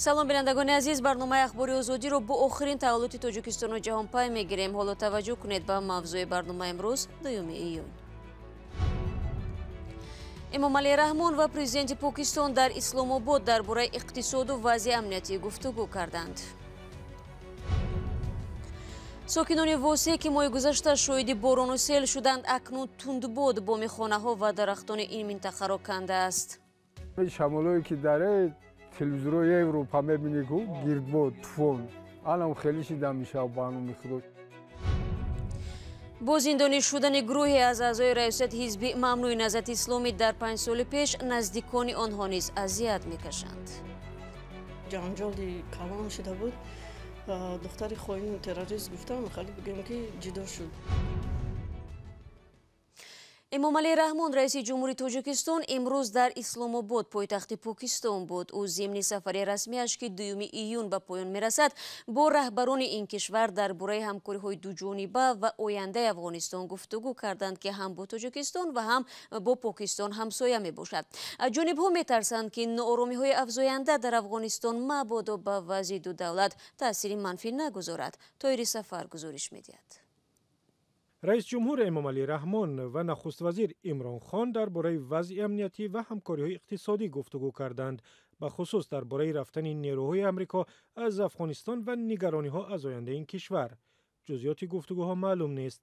Салом, бинандагони азиз. Барномаи Ахбори Озодиро бо охирин таҳаввулоти Тоҷикистону ҷаҳон пай мегирем. Ҳоло таваҷҷӯҳ кунед ба мавзӯи барномаи имрӯз, 2 июн. Эмомалӣ Раҳмон ва президенти Покистон дар Исломобод дар бораи иқтисоду вазъи амниятӣ гуфтугӯ карданд. Сокинони Восе, ки моҳи гузашта шоҳиди борону сел шуданд, акнун тундбод боми хонаҳо ва дарахтони ин минтақаро кандааст. Шамолое ки даре телевизорҳои Европа мебинӣ, ку гирдбод, туфон, анам хеле шида мешавад ба номи Худо. Бо зиндонӣ шудани гурӯҳе аз аъзои раёсати ҳизби мамнӯи Наҳзати Исломӣ дар 5 соли пеш, наздикони онҳо низ азият мекашанд. Ҷанҷоли калон шуда буд. Духтари хоину террорист гуфтам, хеле бигӯем, ки ҷудо шуд. Эмомалӣ Раҳмон, раиси ҷумҳури Тоҷикистон, имрӯз дар Исломобод, пойтахти Покистон буд. Ӯ зимни сафари расмиаш, ки 2 июн ба поён мерасад, бо раҳбарони ин кишвар дар бораи ҳамкориҳои дуҷониба ва ояндаи Афғонистон гуфтугӯ карданд, ки ҳам бо Тоҷикистон ва ҳам бо Покистон ҳамсоя мебошад. Ҷонибҳо метарсанд, ки нооромиҳои афзоянда дар Афғонистон мабодо ба вазъи ду давлат таъсири манфӣ нагузорад. Тоири Сафар гузориш медиҳад. Раис ҷумҳур Эмомалӣ Раҳмон ва нахуствазир Имрон Хон дар бораи вазъи амниятӣ ва ҳамкориҳои иқтисодӣ гуфтугӯ карданд, ба хусус дар бораи рафтани нерӯҳои Амрико аз Афғонистон ва нигарониҳо аз ояндаи ин кишвар. Ҷузъиёти гуфтугӯҳо маълум нест.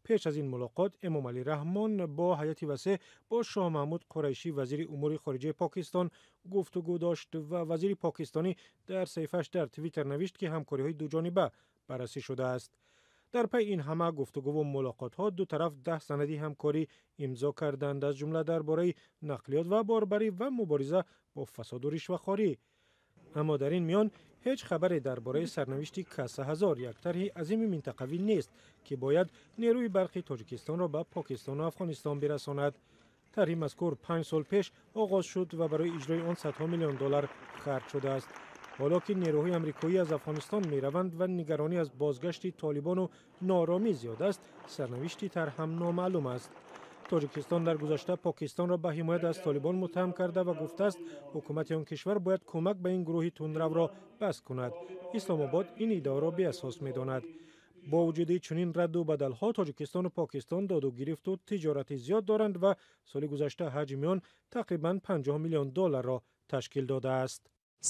Пеш аз ин мулоқот Эмомалӣ Раҳмон бо ҳайати васеъ бо Шоҳ Маҳмуд Қурайшӣ, вазири умури хориҷаи Покистон, гуфтугӯ дошт ва вазири покистонӣ дар саҳифааш дар Твиттер навишт, ки ҳамкориҳои дуҷониба баррасӣ шудааст. Дар пай ин ҳама гуфтугӯву мулоқотҳо ду тараф 10 санади ҳамкорӣ имзо карданд, аз ҷумла дар бораи нақлиёт ва борбарӣ ва мубориза бо фасоду ришвахорӣ. Аммо дар ин миён ҳеҷ хабаре дар бораи сарнавишти Каса ҳазор, як тарҳи азими минтақавӣ нест, ки бояд нерӯи барқи Тоҷикистонро ба Покистону Афғонистон бирасонад. Тарҳи мазкур 5 сол пеш оғоз шуд ва барои иҷрои он садҳо миллион доллар харҷ шудааст. Ҳоло ки нерӯҳои амрикоӣ аз Афғонистон мераванд ва нигаронӣ аз бозгашти толибону нооромӣ зиёд аст, сарнавишти тарҳ ҳам номаълум аст. Тоҷикистон дар гузашта Покистонро ба ҳимоят аз толибон муттаҳам карда ва гуфтааст, ҳукумати он кишвар бояд кӯмак ба ин гурӯҳи тундравро бас кунад. Исломобод ин иддаоро беасос медонад. Бо вуҷуди чунин радду бадалҳо, Тоҷикистону Покистон доду гирифту тиҷорати зиёд доранд ва соли гузашта ҳаҷми он тақрибан 50 миллион долларро ташкил додааст.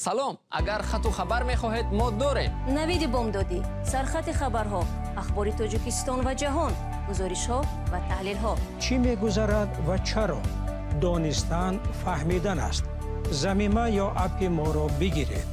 Салом, агар хату хабар мехоҳед, мо дорем. Навиди бомдодӣ, сархати хабарҳо, ахбори Тоҷикистон ва ҷаҳон, гузоришҳо ва таҳлилҳо. Чӣ мегузарад ва чаро? Донистан фаҳмидан аст. Замима ё аппи моро бигиред.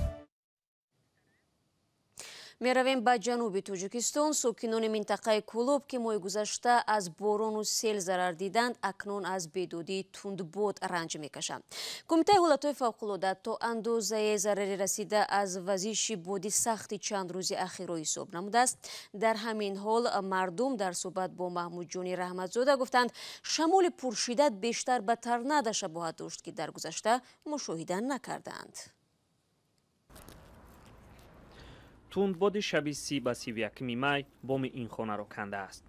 Меравем ба ҷануби Тоҷикистон. Сокинони минтақаи Кӯлоб, ки моҳи гузашта аз борону сел зарар диданд, акнун аз бедодии тундбод ранҷ мекашанд. Кумитаи ҳолатҳои фавқулода то андозаи зарари расида аз вазиши боди сахти чанд рӯзи ахирро ҳисоб намудааст. Дар ҳамин ҳол мардум дар суҳбат бо Маҳмудҷони Раҳматзода гуфтанд, шамоли пуршиддат бештар ба торнадо шабоҳат дошт, ки дар гузашта мушоҳида накардаанд. Тундбоди шаби 30 ба 31 май боми ин хонаро кандааст.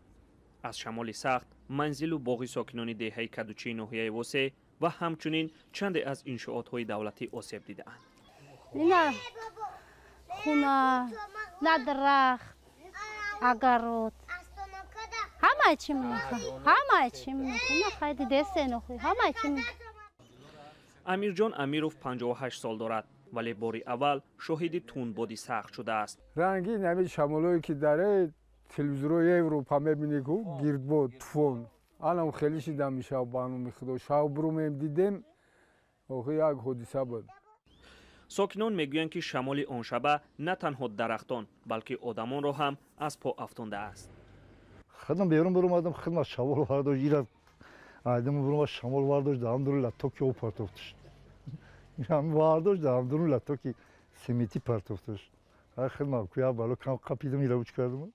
Аз шамоли сахт манзилу боғи сокинони деҳаи Кадучии ноҳияи Восе ва ҳамчунин чанде аз иншоотҳои давлатӣ осеб дидаанд. Ина хуна, на дарахт, огород, ҳамаи чӣ мехоҳ, ҳамаи чӣ мехоҳ, нахай дидесе нохӯй, ҳамаи чӣ мехоҳ. Амирҷон Амиров 58 сол дорад, вале бори аввал шоҳиди тундбоди сахт шудааст. Ранги ҳамин шамолое ки даре телевизорҳои Европа мебинӣ, ку гирдбод, туфон, анам хеле шида мешавад ба номи Худо. Шав бурумем, дидем, охи як ҳодиса буд. Сокинон мегӯянд, ки шамоли он шаба на танҳо дарахтон, балки одамонро ҳам аз по афтондааст. Худам берун баромадам, худам шамол вардошт, ира айдам бурумад, шамол вардошт, даҳам латоки об партофтш, вардошт, даҳам латоки семити партофтш. Худам куя бало кам қапидам, ира уч кардам.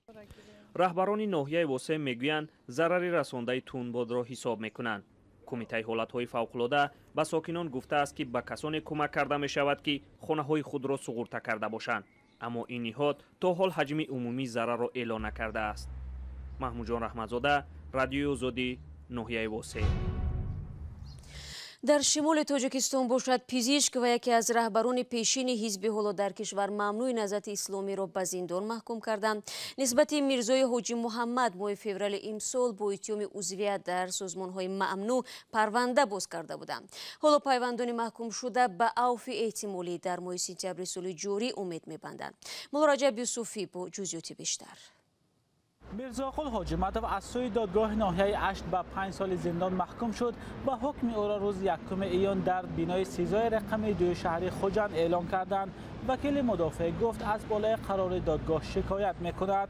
Раҳбарони ноҳияи Восе мегӯянд, зарари расондаи тундбодро ҳисоб мекунанд. Кумитаи ҳолатҳои фавқулода ба сокинон гуфтааст, ки ба касоне кӯмак карда мешавад, ки хонаҳои худро суғурта карда бошанд, аммо ин ниҳод то ҳол ҳаҷми умумии зарарро эълон накардааст. Маҳмудҷон Раҳматзода, Радиои Озодӣ, ноҳияи Восе. Дар шимоли Тоҷикистон бошад, пизишк ва яке аз раҳбарони пешини ҳизби ҳоло дар кишвар мамнӯи Наҳзати Исломиро ба зиндон маҳкум карданд. Нисбати Мирзои Ҳоҷи Муҳаммад моҳи феврали имсол бо иттиҳоми узвият дар созмонҳои мамнӯъ парванда боз карда буданд. Ҳоло пайвандони маҳкумшуда ба авфи эҳтимолӣ дар моҳи сентябри соли ҷорӣ умед мебанданд. Муллораҷаб Юсуфӣ бо ҷузъиёти бештар. Мирзоқул Ҳоҷиматов аз сӯи додгоҳи ноҳияи Ашт ба 5 соли зиндон маҳкум шуд ва ҳукми ӯро рӯзи 1 июн дар бинои СИЗОи рақами 2 шаҳри Хуҷанд эълон карданд. Вакили мудофеъ гуфт аз болои қарори додгоҳ шикоят мекунад.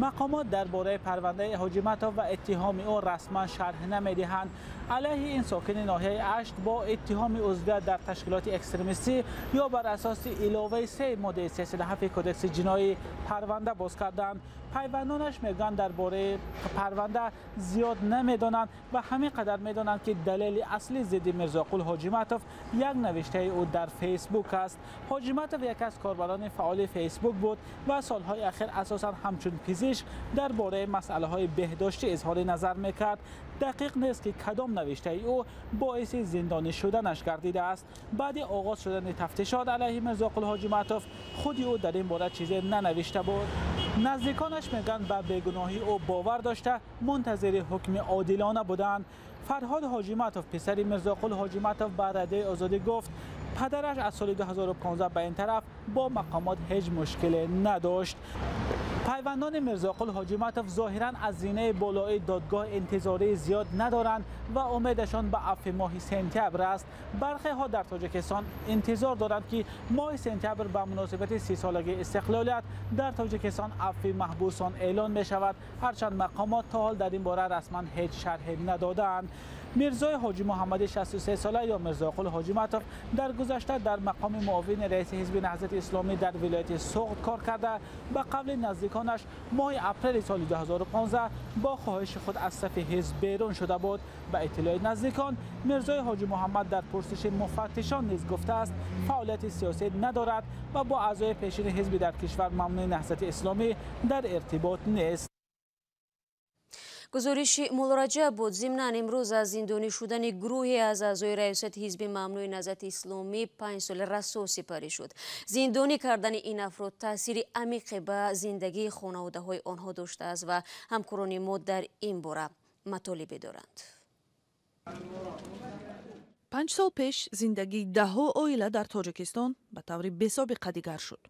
Мақомот дар бораи парвандаи Ҳоҷиматов ва иттиҳоми ӯ расман шарҳ намедиҳанд. Алайҳи ин сокини ноҳияи Ашт бо иттиҳоми узвият дар ташкилоти экстремистӣ ё бар асоси иловаи 3 моддаи 37 кодекси ҷиноӣ парванда боз карданд. Пайвандонаш мегӯянд дар бораи парванда зиёд намедонанд ва ҳамин қадар медонанд, ки далели аслӣ зидди Мирзоқул Ҳоҷиматов як навиштаи ӯ дар Фейсбук аст. Ҳоҷиматов яке аз корбарони фаъоли Фейсбук буд ва солҳои ахир асосан ҳамчун пизишк дар бораи масъалаҳои беҳдоштӣ изҳори назар мекард. Дақиқ нест, ки кадом навиштаи ӯ боиси зиндонӣ шуданаш гардидааст. Баъди оғоз шудани тафтишот алайҳи Мирзоқул Ҳоҷиматов худи ӯ дар ин бора чизе нанавишта буд. Наздиконаш мегӯянд ба бегуноҳии ӯ бовар дошта, мунтазири ҳукми одилона буданд. Фарҳод Ҳоҷиматов, писари Мирзоқул Ҳоҷиматов, ба Радиои Озодӣ гуфт падараш аз соли 2015 ба ин тараф бо мақомот ҳеҷ мушкиле надошт. Пайвандони Мирзоқул Ҳоҷиматов зоҳиран аз зинаи болоии додгоҳ интизории зиёд надоранд ва умедашон ба афви моҳи сентябр аст. Бархеҳо дар Тоҷикистон интизор доранд, ки моҳи сентябр ба муносибати 30-солагии истиқлолият дар Тоҷикистон афви маҳбусон эълон мешавад, ҳарчанд мақомот то ҳол дар ин бора расман ҳеҷ шарҳе надодаанд. Мирзои Ҳоҷи Муҳаммади 63 сола ё Мирзоқул Ҳоҷиматов дар гузашта дар мақоми муовини раиси ҳизби Наҳзати Исломӣ дар вилояти Суғд кор карда, ба қавли наздиконаш моҳи апрели соли 2015 бо хоҳиши худ аз сафи ҳизб берун шуда буд. Ба иттилои наздикон, Мирзои Ҳоҷи Муҳаммад дар пурсиши муфаттишон низ гуфтааст фаъолияти сиёсӣ надорад ва бо аъзои пешини ҳизби дар кишвар мамнӯи Наҳзати Исломӣ дар иртибот нест. Гузориши Муллораҷаб буд. Зимнан имрӯз аз зиндонӣ шудани гурӯҳе аз аъзои раёсати ҳизби мамнӯи Наҳзати Исломӣ 5 соли расо сипарӣ шуд. Зиндонӣ кардани ин афрод таъсири амиқе ба зиндагии хонаводаҳои онҳо доштааст ва ҳамкорони мо дар ин бора матолибе доранд. 5 сол пеш зиндагии даҳҳо оила дар Тоҷикистон ба таври бесобиқа дигар шуд.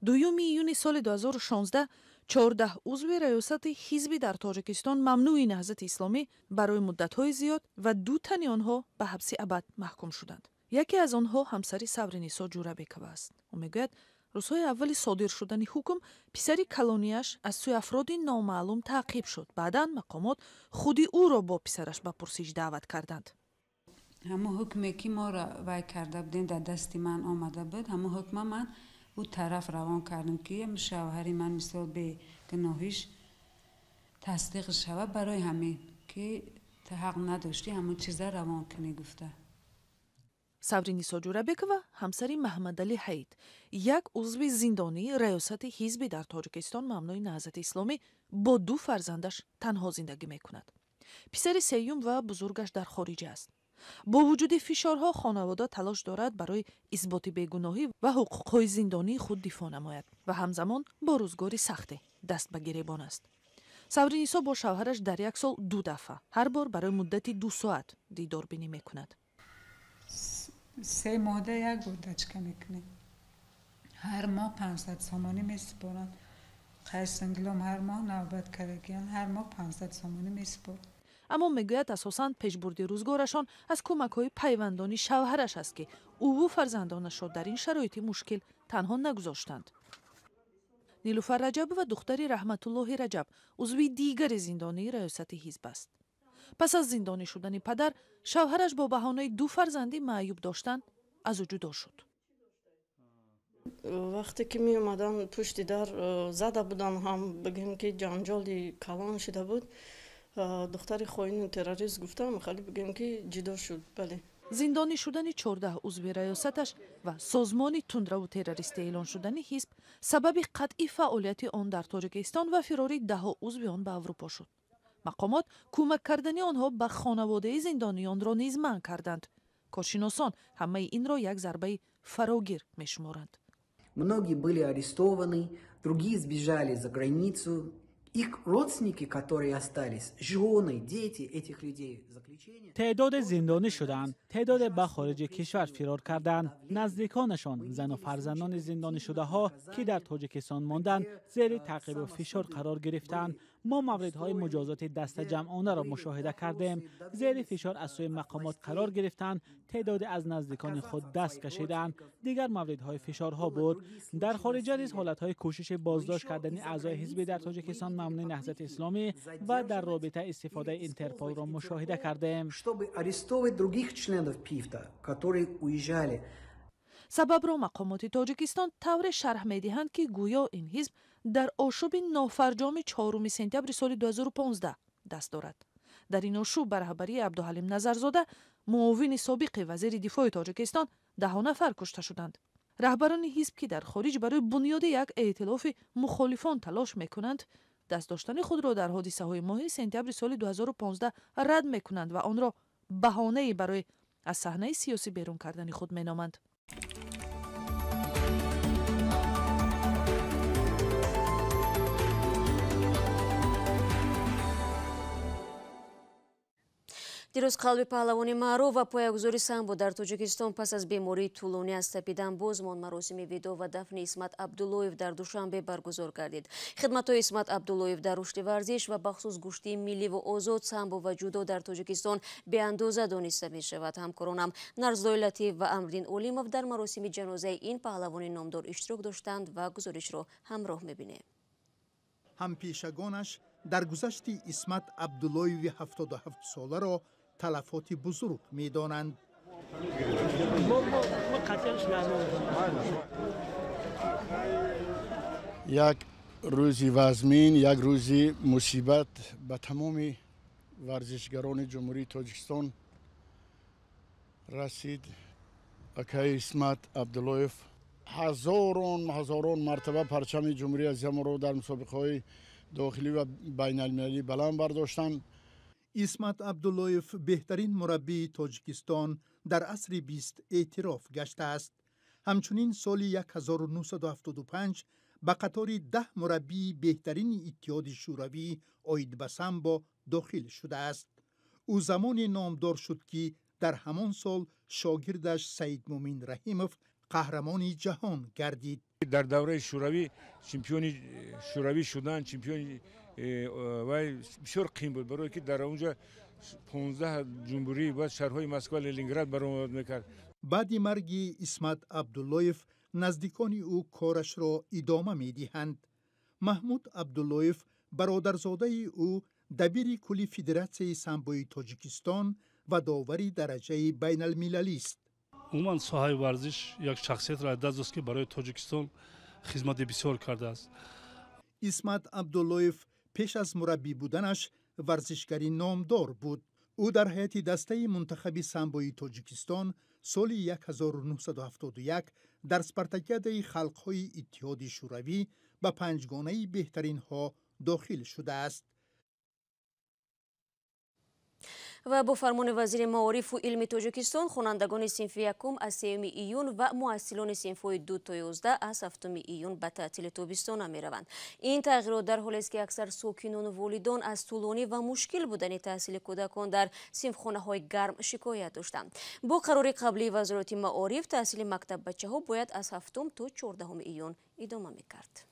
2 июни соли 2016 14 узви раёсати ҳизби дар Тоҷикистон мамнӯи Наҳзати Исломӣ барои муддатҳои зиёд ва 2 тани онҳо ба ҳабси абад маҳкум шуданд. Яке аз онҳо ҳамсари Савринисо Ҷурабекова аст. Ӯ мегӯяд, рӯзҳои аввали содир шудани ҳукм писари калонияш аз сӯи афроди номаълум таъқиб шуд. Баъдан мақомот худи ӯро бо писараш ба пурсиш даъват карданд. Ҳамон ҳукме ки моро вай карда будем, дар дасти ман омада буд, ҳамон ҳукма ман ӯ тараф равон кардем, ки шавҳари ман мисол бегуноҳиш тасдиқ шавад, барои ҳамин ки ҳақ надоштӣ ҳамон чиза равон кунӣ гуфта. Савринисо Ҷурабекова ҳамсари Маҳмадалӣ Ҳаид, як узви зиндонии раёсати ҳизби дар Тоҷикистон мамнӯи Наҳзати Исломӣ, бо 2 фарзандаш танҳо зиндагӣ мекунад. Писари сеюм ва бузургаш дар хориҷа аст. Бо вуҷуди фишорҳо хонавода талош дорад барои исботи бегуноҳӣ ва ҳуқуқҳои зиндонии худ дифоъ намояд ва ҳамзамон бо рӯзгори сахте даст ба гиребон аст. Савринисо бо шавҳараш дар як сол 2 дафъа, ҳар бор барои муддати 2 соат дидорбинӣ мекунад. 3 моҳда як бор дачка мекунем. Ҳар моҳ 500 сомонӣ месупоранд. Қайсанглом ҳар моҳ навбат кардагиян, ҳар моҳ 500 сомонӣ месупоранд. Аммо мегӯяд, асосан пешбурди рӯзгорашон аз кӯмакҳои пайвандони шавҳараш аст, ки ӯву фарзандонашро дар ин шароити мушкил танҳо нагузоштанд. Нилуфар Раҷабова духтари Раҳматуллоҳи Раҷаб, узви дигари зиндонии раёсати ҳизб аст. Пас аз зиндонӣ шудани падар, шавҳараш бо баҳонаи 2 фарзанди маъюб доштан аз ӯ ҷудо шуд. Вақте ки меомадан пушти дар зада буданд, ҳам бигем ки ҷанҷоли калон шуда буд. Духтари хоину террорист гуфтам, хали бигем ки ҷудо шуд. Бале. Зиндонӣ шудани 14 узви раёсаташ ва созмони тундраву террористӣ эълон шудани ҳизб сабаби қатъи фаъолияти он дар Тоҷикистон ва фирори даҳҳо узви он ба Аврупо шуд. Мақомот кӯмак кардани онҳо ба хонаводаи зиндониёнро низ манъ карданд. Коршиносон ҳамаи инро як зарбаи фарогир мешуморанд. Многие были арестованы, другие сбежали за границу. Их родственники, которые остались, жены, дети этих людей в заключении. Теъдоде зиндонӣ шуданд, теъдоде ба хориҷи кишвар фирор карданд. Наздиконашон, зану фарзандони зиндонишудаҳо, ки дар Тоҷикистон монданд, зери таъқибу фишор қарор гирифтанд. Мо мавридҳои муҷозоти дастаҷамъонаро мушоҳида кардем. Зери фишор аз сӯи мақомот қарор гирифтанд, теъдоде аз наздикони худ даст кашиданд. Дигар мавридҳои фишорҳо буд. Дар хориҷа низ ҳолатҳои кӯшиши боздошт кардани аъзои ҳизбӣ дар Тоҷикистон мамнӯи Наҳзати Исломӣ ва дар робита истифодаи Интерполро мушоҳида кардем. Чтобы арестовывать других членов ПИФТа, которые уезжали. Сабабро мақомоти Тоҷикистон тавре шарҳ медиҳанд, ки гӯё ин ҳизб дар ошӯби нофарҷоми 4 сентябри соли 2015 даст дорад. Дар ин ошӯб ба раҳбарии Абдуҳалим Назарзода, муовини собиқи вазири дифои Тоҷикистон, даҳо нафар кушта шуданд. Раҳбарони ҳизб, ки дар хориҷ барои бунёди як эътилофи мухолифон талош мекунанд, даст доштани худро дар ҳодисаҳои моҳи сентябри соли 2015 рад мекунанд ва онро баҳонае барои аз саҳнаи сиёсӣ берун кардани худ меноманд. Дирӯз қалби паҳлавони маъруф ва поягузори самбо дар Тоҷикистон пас аз бемории тӯлонӣ аз тапидан боз монд. Маросими видоъ ва дафни Исмат Абдуллоев дар Душанбе баргузор гардид. Хидматҳои Исмат Абдуллоев дар рушди варзиш ва бахусус гӯштии миллӣ ва озод, самбо ва ҷудо дар Тоҷикистон беандоза дониста мешавад. Ҳамкоронам Нарзуллои Латиф ва Амриддин Олимов дар маросими ҷанозаи ин паҳлавони номдор иштирок доштанд ва гузоришро ҳамроҳ мебинем. Ҳампешагонаш дар гузашти Исмат Абдуллоеви 77-соларо талафоти бузург медонанд. Як рӯзи вазмин, як рӯзи мусибат ба тамоми варзишгарони Ҷумҳурии Тоҷикистон расид. Акаи Исмат Абдуллоев ҳазорон ҳазорон мартаба парчами Ҷумҳурии азизамонро дар мусобиқаҳои дохилӣ ва байналмилалӣ баланд бардоштанд. Исмат Абдуллоев беҳтарин мураббии Тоҷикистон дар асри 20 эътироф гаштааст. Ҳамчунин соли 1975 ба қатори 10 мураббии беҳтарини Иттиҳоди Шӯравӣ оид ба самбо дохил шудааст. Ӯ замоне номдор шуд, ки дар ҳамон сол шогирдаш Саидмумин Раҳимов қаҳрамони ҷаҳон гардид. Дар давраи Шӯравӣ чемпиони Шӯравӣ шудан, чемпиони вай бисёр қиин буд, барое ки дар онҷа 15 ҷумҳурӣ баъд шаҳрҳои Москва, Ленинград баромад мекард. Баъди марги Исмат Абдуллоев наздикони ӯ корашро идома медиҳанд. Маҳмуд Абдуллоев, бародарзодаи ӯ, дабири кулли Федератсияи самбои Тоҷикистон ва довари дараҷаи байналмилалист. Умуман соҳаи варзиш як шахсиятро аз даст дод, ки барои Тоҷикистон хизмати бисёр кардааст. Исмат Абдуллоев пеш аз мураббӣ буданаш варзишгари номдор буд. Ӯ дар ҳайати дастаи мунтахаби самбои Тоҷикистон соли 1971 дар спартакиадаи халқҳои Иттиҳоди Шӯравӣ ба панҷгонаи беҳтаринҳо дохил шудааст. Ва бо фармони вазири маорифу илми Тоҷикистон хонандагони синфи якум аз 3 июн ва муассилони синфҳои 2 то 11 аз 7 июн ба таътили тобистона мераванд. Ин тағйирот дар ҳолест, ки аксар сокинону волидон аз тӯлонӣ ва мушкил будани таҳсили кӯдакон дар синфхонаҳои гарм шикоят доштанд. Бо қарори қаблии Вазорати маориф таҳсили мактаббачаҳо бояд аз 7 то 14 июн идома мекард.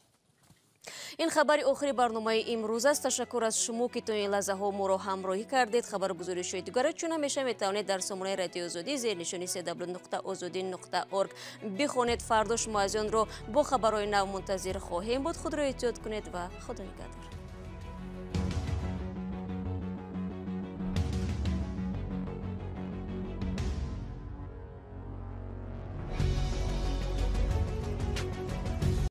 Ин хабари охири барномаи имрӯз аст. Ташаккур аз шумо, ки то ин лаҳзаҳо моро ҳамроҳӣ кардед. Хабару гузоришҳои дигарро чун ҳамеша метавонед дар сомонаи Радиои Озодӣ зери нишони cw.ozodi.org бихонед. Фардо шумо аз онро бо хабарҳои нав мунтазир хоҳем буд. Худро эҳтиёт кунед ва Худо нигаҳдор.